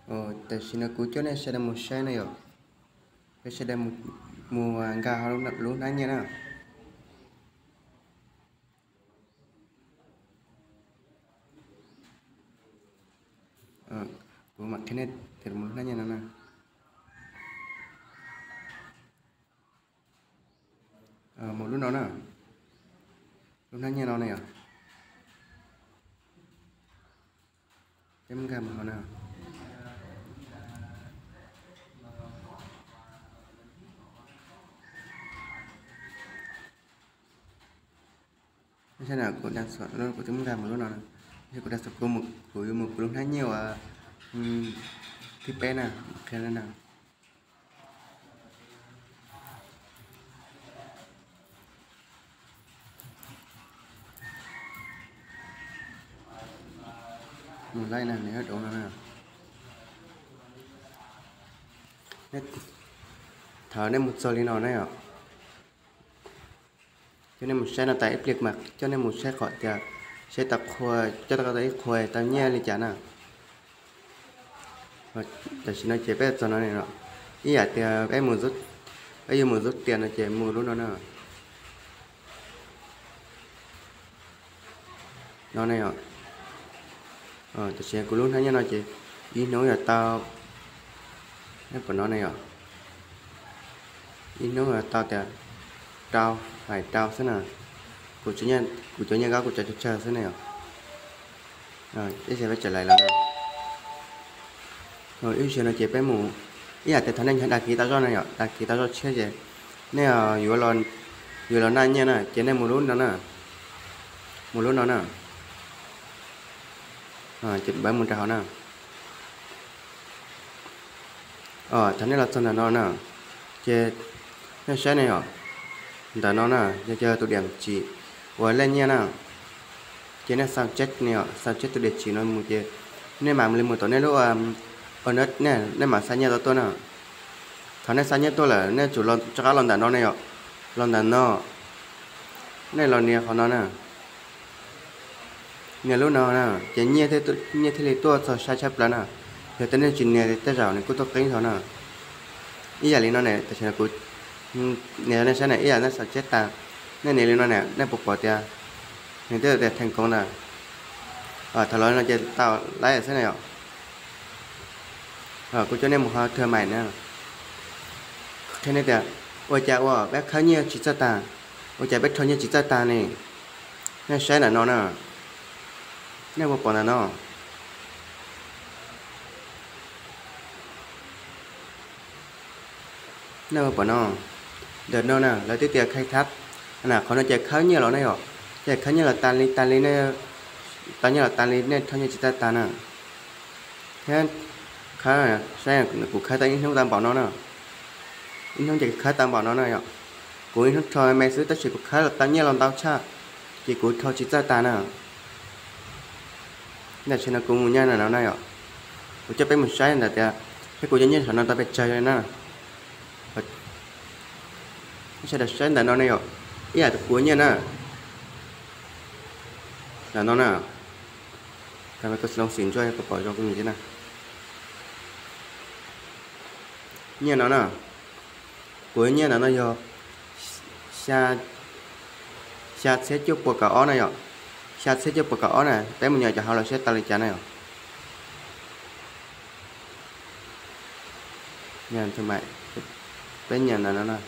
Tam sim no kuv coj nej sawv daws mus saib na yom. Peb sawv daws mus nkag hauv lub hnab nyiaj na. Kuv mam qhia nej tias mus lub hnab nyiaj no na. Mus lub no na. Lub hnab nyiaj no na yom. Peb mus nkag mus hauv na. Kuv, kuv twb mus nkag mus lub no, kuv, kuv yuav mus kuv lub hnab nyiaj uas thib peb na, qhia na. Mus laij na, nws yuav dua no na. Thaum nej mus txog li no na yom, coj nej mus saib no tas ib pliag mas coj nej mus saib qhov tias, saib tau qhua, coj tau ib qhua tau nyiaj li cas na. Tam sim no ces peb txog no, ib yam tias peb yuav mus rub tias no ces mus lub no na. No ne yom. Tam sim kuv lub hnab nyiaj no ces ib hnub yuav tau, nej pom no ne yom, ib hnub yuav tau tias rau, hais rau xwb na. Kuv, kuv cov nyiaj ko kuv tso tsawg tsawg xwb ne yom. Ib zaug peb tseem lais los na. Ib zaug no ces peb mus, ib yam tias thaum nej nyob dag kis tau zoj na yom, dag kis tau zoj tshiab ces nej yuav los naj nyiaj na ces nej mus lub no na. Mus lub no na. Ces peb mus rau hauv na. Thaum nej los txog ntawm no na, ces nej saib ne yom, ntawm no na yog tus diam tsim uas lej nyiaj na. Ces nej xa tseb ne yom, xa tseb tus diam tsim no mus ces nej mam li mus tom nej lub, nej mam xa nyiaj tau tuaj na. Thaum nej xa nyiaj tuaj lawm nej tsum rov qab los ntawm no ne yom, los ntawm no, nej los nias qhov no na. Nias lub no na, ces nyiaj thiaj li tuaj txog sai tshaj plaws na. Yog tias nej tsis nias tej zaum nws kuj tuaj qeeb dhau na. Ib yam li no ne, tam sim no kuv nias nej saib na, ib yam nej xa tseb tas, nej nias li no ne nej puas pom tias nws twb tias theej koov ntawd. Thaum los no ces tau laib xwb na yom. Kuv coj nej mus hauv thawj maim na, qhia nej tias ua cas uas peb khawb nyiaj tsis txawj tag, ua cas peb rho nyiaj tsis txawj tag ne. Nej saib ntawm no na, nej puas pom ntawm no? Nej puas pom no? Ntawm no na lawv twb tias khai thab, qhov no ces khawb nyiaj los ne yom, ces khawb nyiaj los tas li tas li, tau nyiaj los tas li nej rho nyiaj tsis txawj tag na. Thiab khawb, saib kuv khawb tau ib hnub tau npaum no na, ib hnub ces khawb tau npaum no na yom. Kuv ib hnub rho me xwb tab sis kuv khawb los tau nyiaj los ntau tshaj, ces kuv rho tsis txawj tag na. Tam sim no kuv mus nyob ntawm no na yom, kuv coj peb mus saib ntawm tias thiab kuv cov nyiaj saum no tau pes tsawg na. Sawv daws saib ntawm no ne yom, ib yam kuv nyiaj na, ntawm no na, xim ntsuab pom zoo kuv nyiaj na. Nyiaj no na, kuv nyiaj ntawm no yog xya txhiab cuaj puas kaum ob na yom, xya txhiab cuaj puas kaum ob na, peb mus nyeem cov hauv lawv saib tau li cas na yom. Peb nyeem ntawm no na.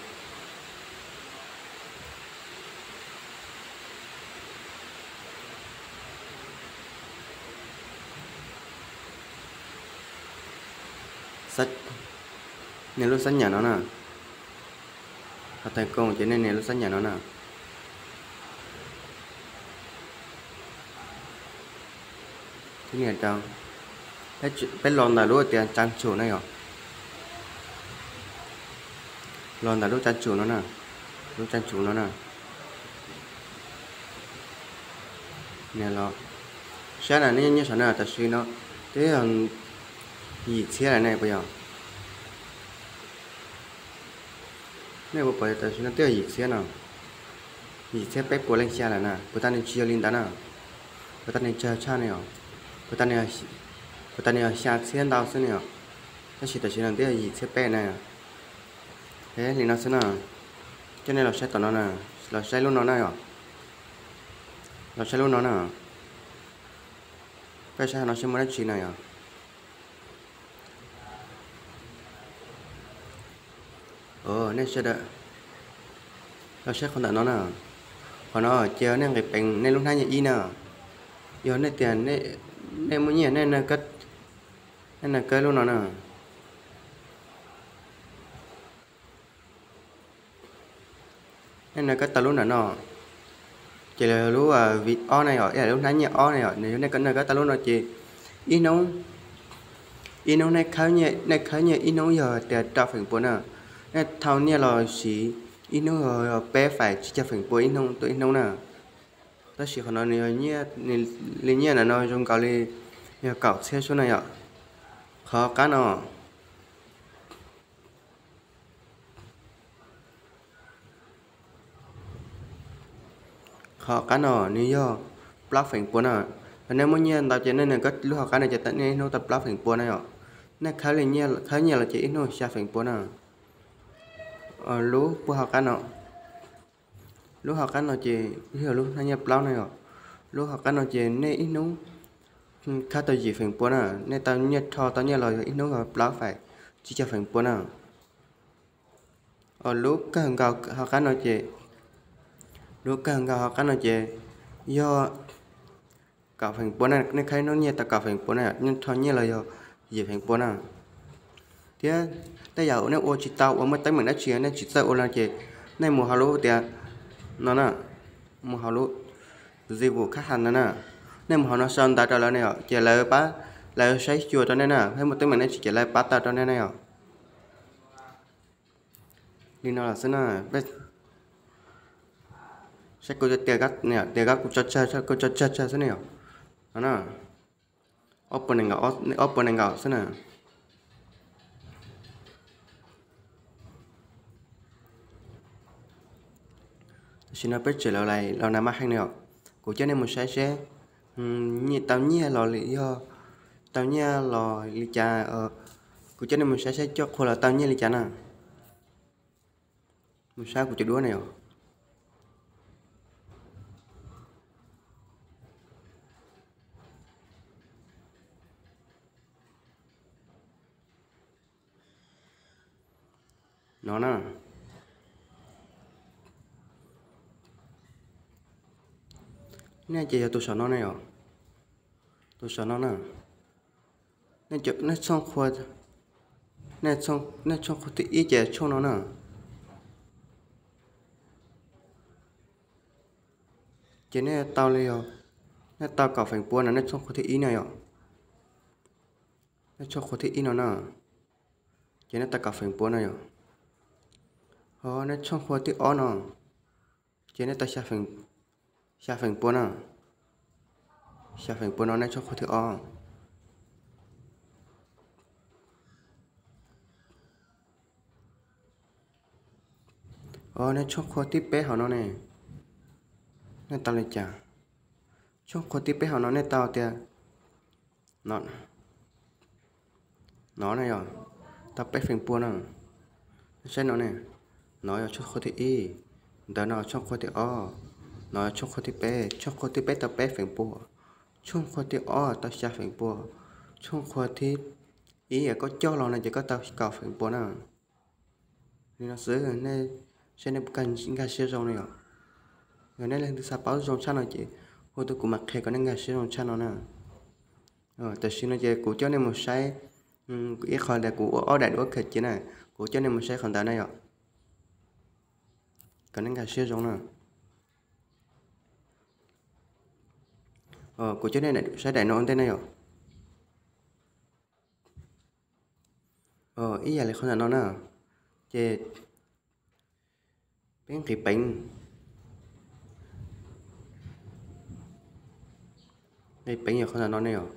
Nias lub xab nyam no na. Qhov teem koom ces nej nias lub xab nyam no na. Peb los ntawm lub tias tsav tsum na yom. Los ntawm lub tsav tsum no na, lub tsav tsum no na. Nias los, saib na, nej nyob saum no tam sim no twb yog yim txhiab lawm ne puas yog? Nej puas pom tam sim no twb yog yim txhiab no, yim txhiab peb puas leej xya lawm na. Puas tas nws tsis yog li ntawd na, puas tas nws tsawg tshaj ne os, puas tas nws Tau nws yog xya txhiab ntau xwb ne yom, tab sis tam sim no twb yog yim txhiab peb na. Li no xwb na, coj nej los saib tom no na, los saib lub no na yom, los saib lub no na. Peb saib no saib muaj dab tsi na yom. Nej sawv daws los saib qhov ntawm no na. Qhov no ces nej nqis peev nej lub hnab nyiaj ib na. Yog nej tias nej muaj nyiaj, nej na kawb lub no na. Nej na kawb tau lub ntawm no, ces lub vib ob na yom, ib lub hnab nyiaj ob na yom, nws yog nej na kawb tau lub no ces ib hnub, ib hnub nej khawb nyiaj ib hnub yog tias rau feem pua na. Nej thau nyiaj los siv ib hnub yog peb faim tsib caug feem pua ib hnub, tau ib hnub na. Tab sis qhov no nws yog li nyiaj ntawm no zoo nkaus li yog kaum txhiab xwb na yom. Qhov qab no, qhov qab no nws yog plaub feem pua na. Yog nej muaj nyiaj ntau ces nej na kawb lub hauv qab no ces nej ib hnub tau plaub feem pua na yom. Nej khawb nyiaj los ces ib hnub xya feem pua na. Lub puag hauv qab no, lub hauv qab no ces yog lub hnab nyiaj plaub na yom. Lub hauv qab no ces nej ib hnub khawb tau yim feem pua na. Nej tau nyiaj rho tau nyiaj los yog ib hnub yog plaub faim tsib caug feem pua na. Lub kawg nkaus hauv qab no ces, lub kawg nkaus hauv qab no ces yog kaum feem pua na. Nej khawb ib hnub nyiaj tau kaum feem pua na, nej rho nyiaj los yog yim feem pua na. Thiab tej yam uas nej ua tsis tau, uas muaj teeb meem dab tsi nej tsis txawj ua no ces nej mus hauv lub tias no na, mus hauv lub dịch vụ khách hàng no na. Nej mus hauv no sau ntawv rau lawv ne yom, ces lawv pab, lawv saib xyuas rau nej na, thiab muaj teeb meem dab tsi ces lawv pab tau rau nej na yom. Li no los xwb na, saib kuv tias, tias kuv tso tsawg, kuv tso tsawg tsawg xwb ne yom. No na, ob puas nees nkaum, ob puas nees nkaum xwb na. Tam sim no peb tseem los, los na maj heej no yom. Kuv coj nej mus saib seb nyiaj, tau nyiaj los li yog, tau nyiaj los li cas. Kuv coj nej mus saib seb coj qhua los tau nyiaj li cas na. Mus saib kuv cov duab na yom. No na, nej ces yog tus saum no ne yom. Tus saum no na, nej tshooj qhua, nej tshooj qhua thib ib ces tshooj no na. Ces nej tau li, nej tau kaum feem pua no nej tshooj qhua thib ib no yom. Nej tshooj qhua thib ib no na, ces nej tau kaum feem pua no yom. Ho nej tshooj qhua thib ob no, ces nej tau xya feem pua na. Xya feem pua no nej tshooj qhua thib ob. Ho nej tshooj qhua thib peb hauv no ne, nej tau li cas? Tshooj qhua thib peb hauv no nej tau tias, no na yom, tau peb feem pua na. Saib no ne, no yog tshooj qhua thib ib, ntawd no tshooj qhua thib ob, no tshooj qhua thib peb, tshooj qhua thib peb tau peb feem pua, tshooj qhua thib ob tau xya feem pua, tshooj qhua thib ib koj coj los no ces koj tau kaum feem pua na. Li no xwb, nej saib nej puas nkag siab zoo no yom. Yog nej leej twg xav paub zoo tshaj no ces hu tuaj kuv mam qhia kom nej nkag siab zoo tshaj no na. Tam sim no ces kuv coj nej mus saib ib qho tias kuv ua ob daim duab khaws cia na, kuv coj nej mus saib qhov ntawd na yom. Kom nej nkag siab zoo na. Kuv coj nej saib daim no ua ntej na yom. Ib yam li qhov ntawm no na, ces peb nqis peev, nqis peev yog qhov ntawm no ne yom.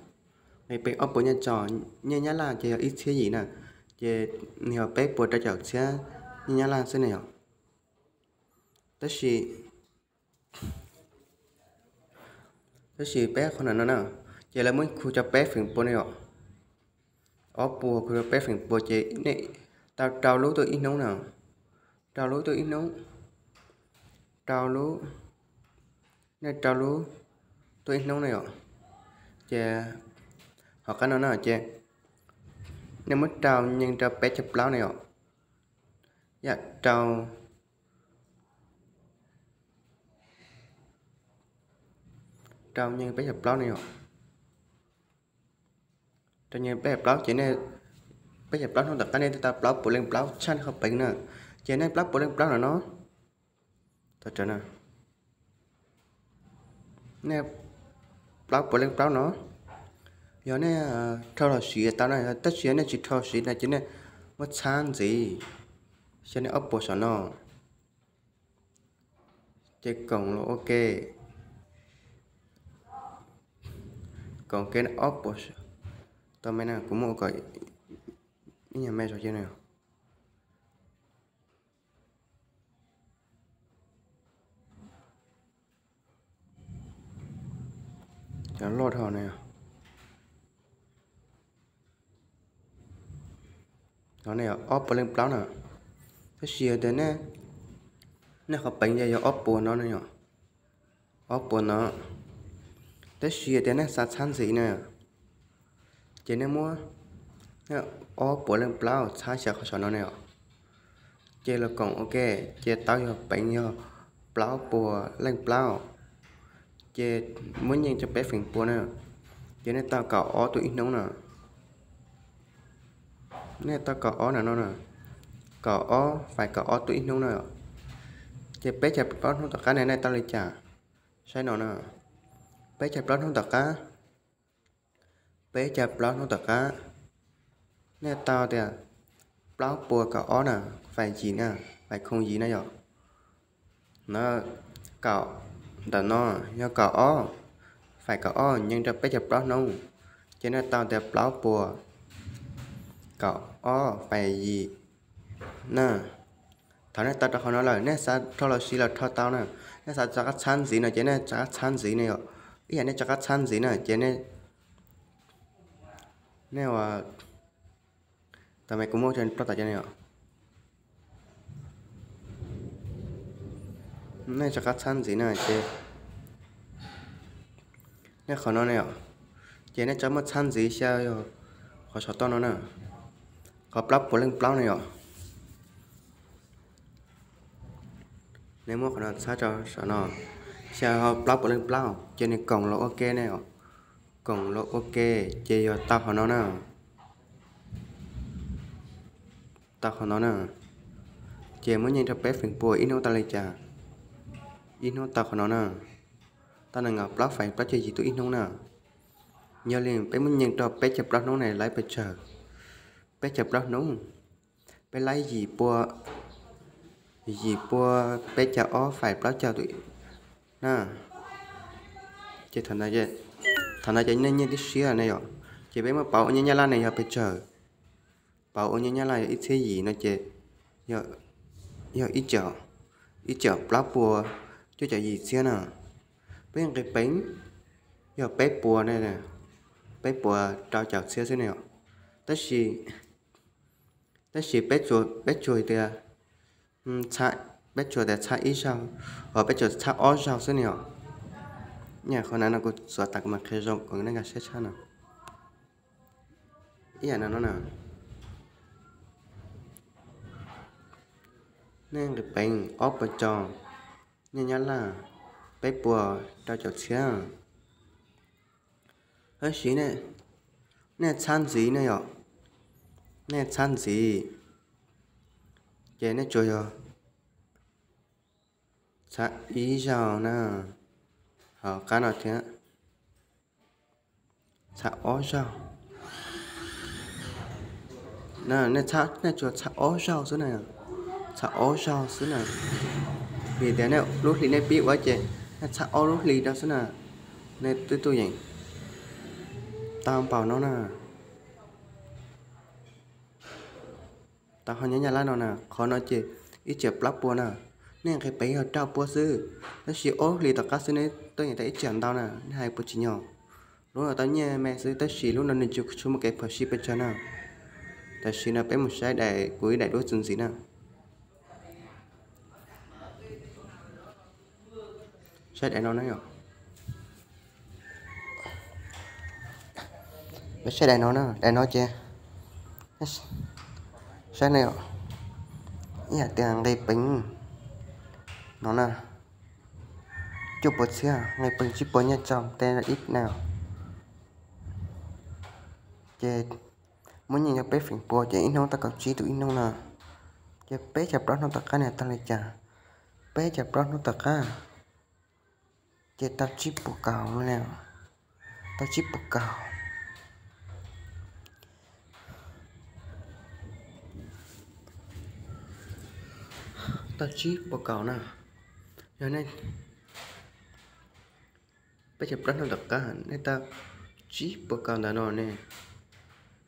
Nqis peev ob puas nyiaj tso, nyiaj Nyab Laj ces yog ib txhiab yim na, ces nws yog peb puas rau caum txhiab nyiaj Nyab Laj xwb ne yom. Tab sis, tab sis peb qhov ntawm no na, ces lawv muab khu tau peb feem pua ne yom. Ob puas kuv rau peb feem pua ces nej tau rau lub tuaj ib hnub na. Rau lub tuaj ib hnub. Rau lub, nej rau lub tuaj ib hnub na yom. Ces hauv qab no na ces nej muab rau nyeej rau peb caug plaub na yom. Yam rau, rau nyeej peb caug plaub na yom. Rau nyeej peb caug plaub ces nej, peb caug plaub hnub tom qab nej tau plaub puas leej plaub tshaj nej qhov peev na. Ces nej plaub puas leej plaub no no, nej plaub puas leej plaub no, yog nej rho los siv tau na, tab sis yog nej tsis rho los siv na ces nej muab txhab ntxiv, xyaw nej ob puas saum no, ces koom los ua ke. Koom ke ob puas, tau me na, kuv muab ua kom ib nyuag me zog cia na. Cov loj dhau na. No ne yom, ob puas leej plaub na. Tab sis tias nej qhov peev ces yog ob puas no ne yom, ob puas no. Tab sis tias nej xav txhab ntxiv na, ces nej muab ob puas leej plaub txhab xyaw qhov saum no ne yom. Ces los koom ua ke, ces tau yog peev yog plaub puas leej plaub. Ces muab nyeej rau peb feem pua na, ces nej tau kaum ob tuaj ib hnub na. Nej tau kaum ob na no na, kaum ob fais kaum ob tuaj ib hnub na. Ces peb caug plaub hnub tom qab ne nej tau li cas? Saib no na, peb caug plaub hnub tom qab, peb caug plaub hnub tom qab, nej tau tias plaub puas kaum ob na, fais yim na, fais khoo yim na yom. No, kaum, ntawm no yog kaum ob, fais kaum ob nyeej rau peb caug plaub hnub, ces nej tau tias plaub puas kaum ob fais yim na. Thaum nej tau rau qhov no lawm nej xav rho los siv los rho tau na, nej xav rov qab txhab ntxiv no ces nej rov qab txhab ntxiv ne yom. Ib yam nej rov qab txhab ntxiv na ces nej, nej ua, tau me kuv muab rau tom cov ne yom. Nej rov qab txhab ntxiv na ces nej qhov no ne yom, ces nej rov muab txhab ntxiv xyaw yog qhov saum toj no na, qhov plaub puas leej plaub ne yom. Nej muab qhov no txhab rau saum no, xyaw ho plaub puas leej plaub ces nws koom los ua ke ne yom. Koom los ua ke ces yog tau qhov no na. Tau qhov no na, ces muab nyeej rau peb feem pua ib hnub tau li cas? Ib hnub tau qhov no na, tau nees nkaum plaub fais plaub caug yim tuaj ib hnub na. Yog li peb muab nyeej rau peb caug plaub hnub ne laib pes tsawg? Peb caug plaub hnub, peb laib yim pua, yim pua peb caug ob fais plaub caug tuaj na. Ces thaum ntawd ces nej nyiaj tib siab ne yom. Ces peb muab pauv ua nyiaj Nyab Laj ne yog pes tsawg? Pauv ua nyiaj Nyab Laj yog ib txhiab yim no ces yog ib, ib caum plaub puas cuaj caum yim txhiab na. Peb nqis peev yog peb puas, peb puas rau caum txhiab xwb ne yom. Tab sis, tab sis peb tsuas, peb tsuas tias, peb tsuas tias txhab ib zaug, ho peb tsuas txhab ob zaug xwb ne yom. Qhov no no kuv xuav tas kuv mam qhia zoo kom nej nkag siab tshaj no. Ib yam no no na, nej nqis peev ob puas caum, nyiaj Nyab Laj peb puas rau caum txhiab. Tab sis nej txhab ntxiv ne yom, nej txhab ntxiv ces nej tsuas yog txhab ib zaug na, hauv qab no thiab, txhab ob zaug. Nej txhab, nej tsuas txhab ob zaug xwb na, txhab ob zaug xwb na. Vim tias nej lub hli nej pib ua ces nej txhab ob lub hli rau xwb na. Nej twb tuaj yeem tau npaum no na. Tau ho nyob Nyab Laj no na, qhov no ces ib caum plaub puas na, nej nqis peev yog rau puas xwb, tab sis ob lub hlis tom qab xwb nej tuaj yeem tau ib caum ntau na, nej hais puas tsim nyog? Lub no tau nyiaj me xwb tab sis lub no nws tsis tshua muaj kev phom sij pes tsawg na. Tam sim no peb mus saib daim, kuv ib daim duab txuas ntxiv na. Saib daim no na yom. Peb saib daim no na, daim no ces saib na yom. Ib yam tias nqis peev no na, cuaj puas txhiab, nqis peev tsib puas nyiaj txog tej ib na. Ces muaj nyiaj yog peb feem pua ces ib hnub tau kaum tsib tus ib hnub na. Ces peb caug plaub hnub tom qab ne tau li cas? Peb caug plaub hnub tom qab ces tau tsib puas kaum li, tau tsib puas kaum, tau tsib puas kaum na. Yog nej, peb caug plaub hnub tom qab nej tau tsib puas kaum ntawm no ne.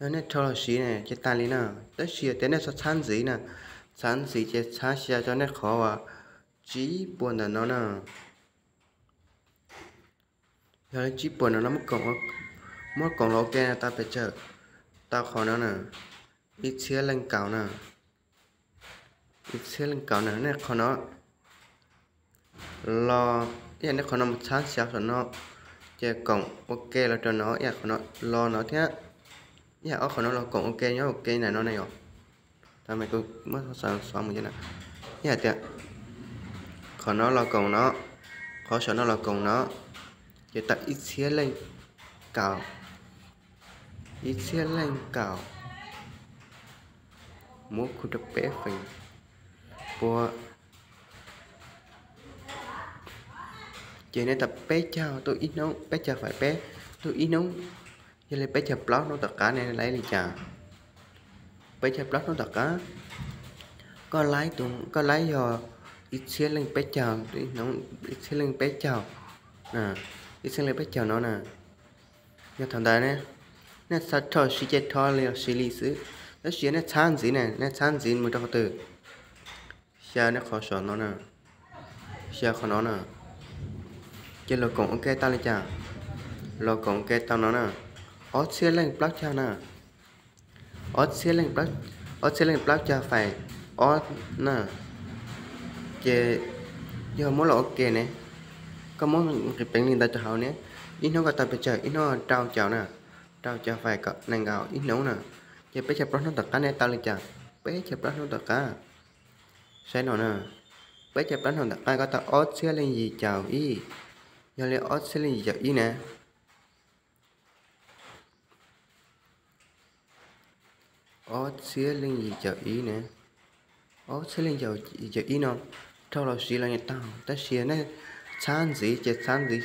Yog nej rho los siv ne ces tas li na. Tab sis yog tias nej txhob txhab ntxiv na, txhab ntxiv ces txhab xyaw rau nej qhov uas tsib puas ntawm no na. Yog li tsib puas no no muab koom los ua ke tau pes tsawg? Tau qhov no na, ib txhiab leej kaum na. Ib txhiab leej kaum na, nej qhov no los, ib yam nej qhov no mus txhab xyaw saum no, ces koom ua ke los rau no, ib yam qhov no los no thiab, ib yam ob qhov no los koom ua ke nyob ua ke ntawm no na yom. Tau mas kuv muab xov mus na. Ib yam tias qhov no los koom no, qhov saum no los koom no, ces tau ib txhiab leej kaum, ib txhiab leej kaum muab khu rau peb feem pua, ces nej tau peb caug tug ib hnub, peb caug faim peb tug ib hnub. Yog li peb caug plaub hnub tom qab ne laiv li cas? Peb caug plaub hnub tom qab, koj laiv, koj laiv yog ib txhiab leej peb caug, ib txhiab leej peb caug, ib txhiab leej peb caug no na. Yog thaum ntawd ne, nej rho siv ces rho li los siv li xwb, tab sis nej txhab ntxiv ne, nej txhab ntxiv mus rau qhov twg? Xyaw nej qhov saum no na, xyaw qhov no na, ces los koom ua ke tau li cas? Los koom ua ke tau no na, ob txhiab leej plaub caug na, ob txhiab leej plaub caug faim ob na. Ces yog muab los ua ke ne, koj muab nqis peev li ntawd rau hauv ne, ib hnub koj tau pes tsawg? Ib hnub rau caum na, rau caum faim nees nkaum ib hnub na. Ces peb caug plaub hnub tom qab nej tau li cas? Peb caug plaub hnub tom qab, saib no na, peb caug plaub hnub tom qab koj tau ob txhiab leej yim caum ib. Yog li ob txhiab leej yim caum ib na, ob txhiab leej yim caum ib ne, ob txhiab leej yim caum ib no, rho los siv los yeej tau, tab sis nej txhab ntxiv ces txhab ntxiv,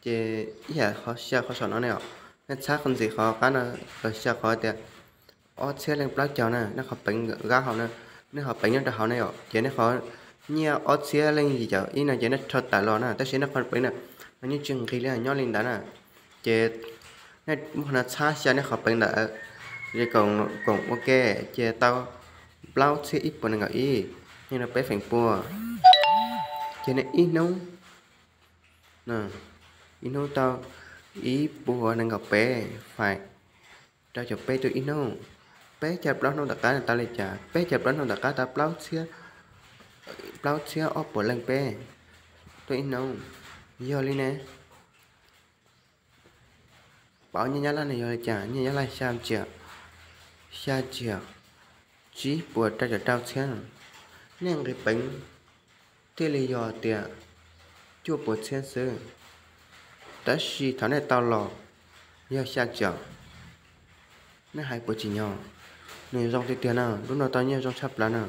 ces ib yam qhov xyaw qhov saum no ne, nej txhab qhov ntxiv qhov qab no los xyaw qhov tias ob txhiab leej plaub caug na, nej qhov peev nyob rau hauv na, nej qhov peev nyob rau hauv ne yom, ces nej qhov nyiaj ob txhiab leej yim caum ib no ces nej rho tawm los na, tab sis nej qhov peev na, no yeej tsis nqis li, nyob li ntawd na. Ces nej muab qhov no txhab xyaw nej qhov peev ntawd, ces koom ua ke, ces tau plaub txhiab ib puas nees nkaum ib, nyob rau peb feem pua. Ces nej ib hnub, ib hnub tau ib puas nees nkaum peb faim rau caum peb tug ib hnub. Peb caug plaub hnub tom qab tau li cas? Peb caug plaub hnub tom qab tau plaub txhiab, plaub txhiab ob puas leej peb tug ib hnub. Yog li ne, pauv nyiaj Nyab Laj no yog li cas? Nyiaj Nyab Laj xya tsiam, xya tsiam tsib puas rau caum rau txhiab. Nej nqis peev thiaj li yog tias cuaj puas txhiab xwb, tab sis thaum nej tau los yog xya tsiam. Nej hais puas tsim nyog? Nws zoo tiag tiag na, lub no tau nyiaj zoo tshaj plaws na.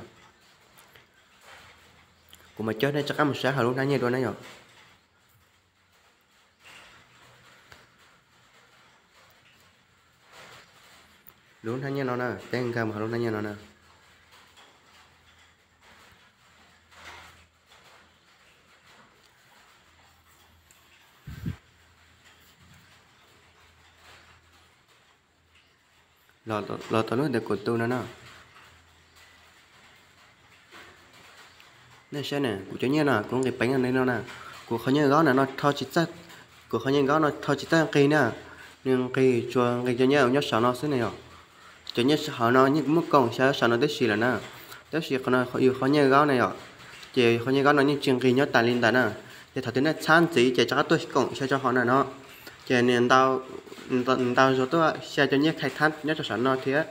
Kuv mam coj nej rov qab mus saib hauv lub hnab nyiaj dua na yom. Lub hnab nyiaj no na, peb nkag mus hauv lub hnab nyiaj no na. Los tau lub ntawm kuv tu no na. Nej saib na, kuv cov nyiaj no kuv nqis peev li no na. Kuv qhov nyiaj nkaub no rho tsis txawj, kuv qhov nyiaj nkaub no rho tsis txawj nqis na. Nws nqis tsuas nqis cov nyiaj uas nyob saum no xwb na yom. Cov nyiaj hauv no yeej muab koom xyaw saum no tib si lawm na, tab sis qhov no yog qhov nyiaj gaub na yom. Ces qhov nyiaj gaub no yeej tsis nqis nyob tas li ntawd na. Ces thaum twg nej txhab ntxiv ces rov qab tuaj koom xyaw rau hauv na no. Ces nws ntau zog tuaj xyaw cov nyiaj khai thab nyob rau saum no thiab.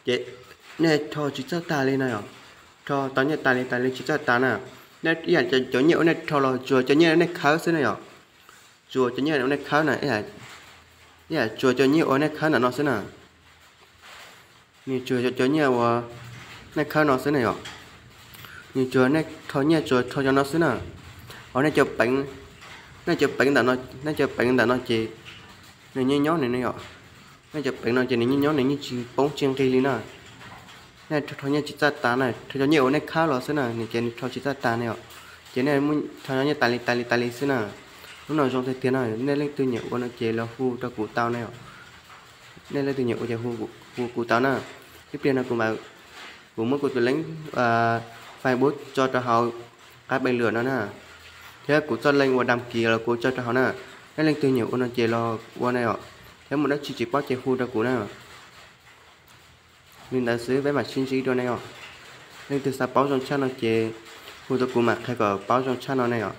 Ces nej rho tsis txawj tag li na yom, rho tau nyiaj tas li tas li tsis txawj tag na. Ib yam cov nyiaj uas nej rho los tsuas cov nyiaj uas nej khawb xwb na yom. Tsuas cov nyiaj uas nej khawb na, ib yam tsuas cov nyiaj uas nej khawb ntawm no xwb na. Nws tsuas cov nyiaj uas nej khawb no xwb na yom. Nws tsuas nej rho nyiaj tsuas rho cov no xwb na. Ho nej cov peev, nej cov peev ntawm no, nej cov peev ntawm no ces nws nyob nyob nws ne yom. Nej cov peev no ces nws nyob nyob nws yeej tsis poob tsis nqis li na. Nej rho nyiaj tsis txawj tas na, rho cov nyiaj uas nej khawb los xwb na, nws ces nws rho tsis txawj tas ne yom. Ces nej rho nyiaj tas li tas li tas li xwb na. Lub no zoo tiag tiag na, nej leej twg nyiam ua no ces los hu rau kuv tau ne yom. Nej leej twg nyiam ua ces hu kuv tau na. Ib pliag no kuv, kuv muab kuv tus link Facebook tso rau hauv qab pes lwm no na, thiab kuv txoj link ua dam kis los kuv tso rau hauv na. Nej leej twg nyiam ua no ces los ua na yom, thiab muaj dab tsi tsis paub ces hu rau kuv na. Li ntawd xwb peb mam sib ntsib dua ne yom. Leej twg xav paub zoo tshaj no ces hu rau kuv mam qhia kom paub zoo tshaj no ne yom.